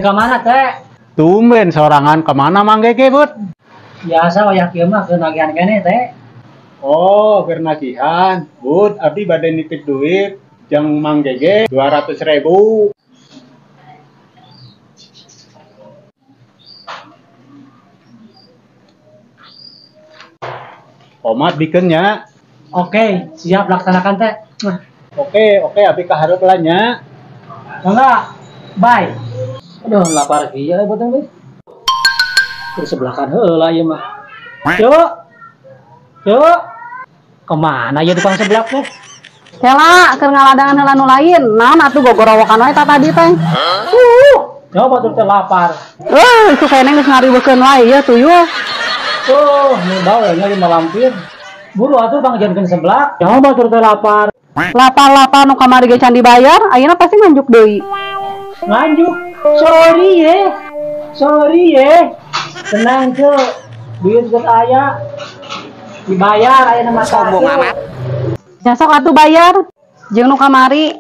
Rek ka mana teh? Tumben sorangan kemana Mang Gege, Bud? Biasa wayah kieu mah keur nagihan keneh teh. Oh, keur nagihan. Bud, abdi bade nitip duit jang Mang Gege 200.000. Omat bikeun nya. Oke, siap laksanakan teh. Oke, oke, abdi kaharep lah nya. Enggak. Bye. Aduh, lapar kieu botong teh. Terus sebelakan heula ieu mah. Cuk. Cuk. Kemana ya tukang seblak teh? Kela, keur ngaladangan heula nu lain. Naon atuh gogorowokan wae tadi teh. Coba tuh teh lapar. Itu kayaknya geus ngariweukeun wae ieu tuyul. Oh, nu bae nya di malampir. Buru atuh bang jangan seblak. Coba tuh teh lapar. Lapar-lapar nu kamari ge can dibayar, ayeuna pasti nganjuk deui. Nganjuk. Sorry ye. Sorry ye. Tenang, Cuk. Duit geus aya. Dibayar ayeuna mah sombong amat. Ya sok atuh bayar. Jeung nu kamari.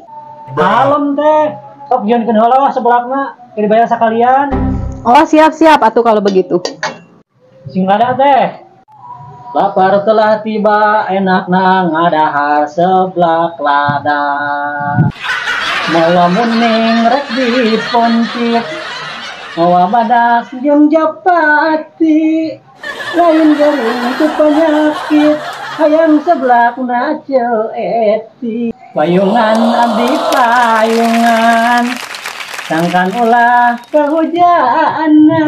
Kalem teh. Sok jieunkeun heula lah seblakna, dibayar sakalian. Oh, siap-siap atuh kalau begitu. Sing lada teh. Lapar telah tiba, enakna ngadahar seblak lada. Mawa muning rek dipontik, mawa badak jeung japati. Lain gering ku penyakit, hayang seblak na eti. Payungan abdi payungan, sangkan ulah kehujanan.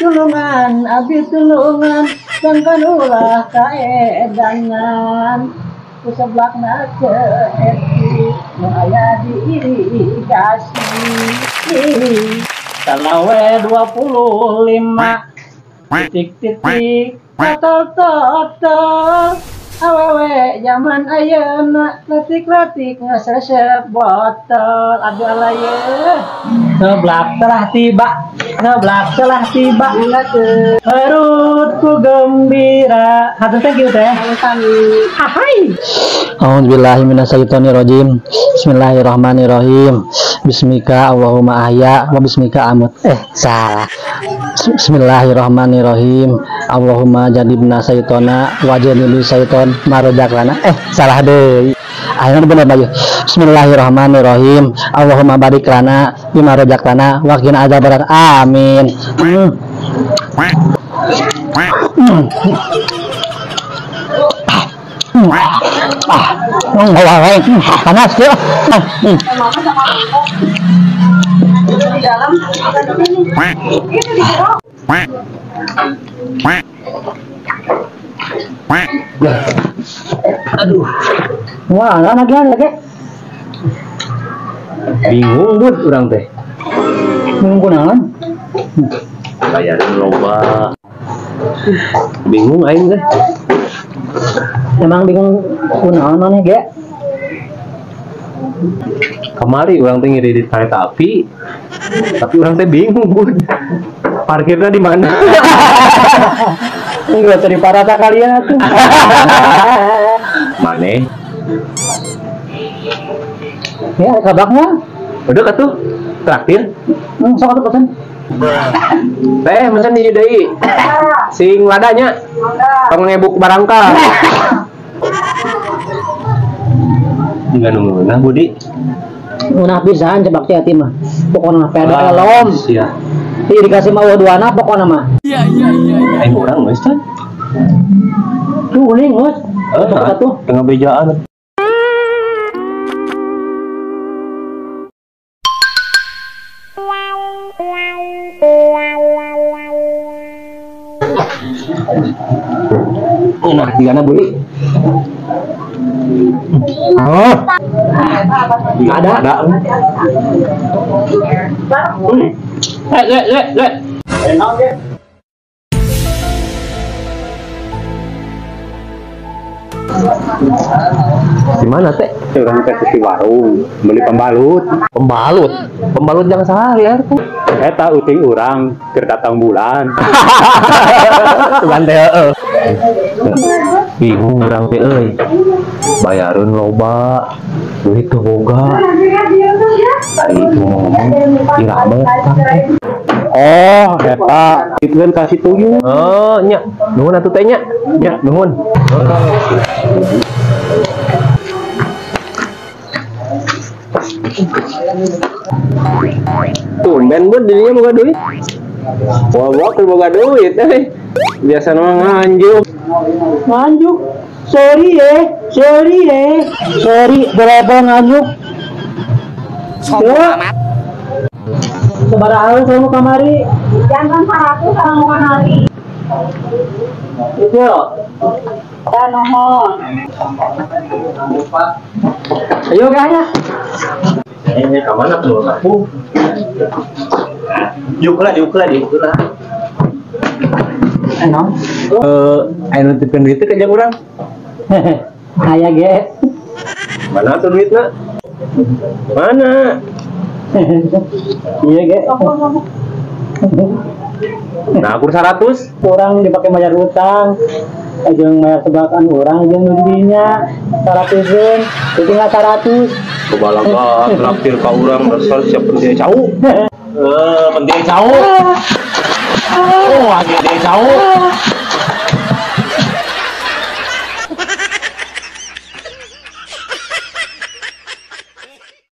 Tulungan abdi tulungan, sangkan ulah kaedangan. Ku seblakna eti, nu aya diirigasi. Salawe 25 titik-titik total-total. Awewe zaman ayeuna letik-letik ngesresep botol. Aduh alaye. Seblak telah tiba, seblak telah tiba. Perutku gembira. Hatur thank you teh. Hai. A'udzubillahi minasyaitonirrajim. Bismillahirrahmanirrahim. Bismika Allahumma ahya wa bismika amut. Salah. Bismillahirrahmanirrahim. Allahumma jadibna saitona wa janibi saiton marojaklana. Salah deh. Akhirnya bener lagi. Bismillahirrahmanirrahim. Allahumma barik lana bima rojaklana wa qina adzabannar. Amin. Panas ya. Aduh. Wah, lagi lagi. Bingung Bud urang teh. Bingung kunaon? Bayaran loba. Bingung aing teh. Emang bingung kunaon maneh ge? Kamari urang teh ngiridit kereta api. Tapi urang teh bingung Bud. Parkirnya di mana? Enggak tadi parata kalian tuh. Maneh? Ya, kabaknya. Udah katuh. Traktir. Sok atuh pesen. Teh, mesen di deui. Sing ladanya. Tong ngebuk barangka. Enggak nunggu nah Budi. Ngeunah pisan cebak teh hati mah. Pokona mah peda elom. Sia. Ieu dikasih mah eueuh duana pokona mah. Iya. Aing urang geus teh. Tuh uning geus. Atuh tengah bejaan. Nah, di mana Budi? Oh, ada. Ada. Le. Di mana teh? Orang teh di warung beli pembalut. Pembalut? Pembalut jangan salah ya teh. Eta uting urang keur datang bulan. Tuhan teh heeh. Bingung urang teh euy. Bayareun loba, duit teu boga. Ari ngomong ira banget. Oh, eta itu kan kasih tuyul. Oh, nya. Nuhun atuh teh nya. Nya, nuhun. Tumben Bud dirinya boga duit. Wah, wah boga duit euy. Biasa mah nganjuk. Nganjuk. Sorry ya, sorry ya. Sorry, berapa nganjuk? Sombong amat. Sabaraha kamu kamari? Jangan 100 sama kamari. Itu. Ya nuhun. Ayo kayaknya. Ini ke mana tuh aku? Yuk lah, yuk lah, yuk lah. Enak. Ayo nitipin duit ke jang urang. Aya ge. Mana tuh duitna? Mana? Iya ge. Nah, aku 100. Kurang dipakai bayar utang. Jeung bayar sebakan urang jeung dinya 100-eun. Itu nggak 100. Kebalaga traktir ka urang dasar siap penting cau. Penting cau. Oh, anjing cau.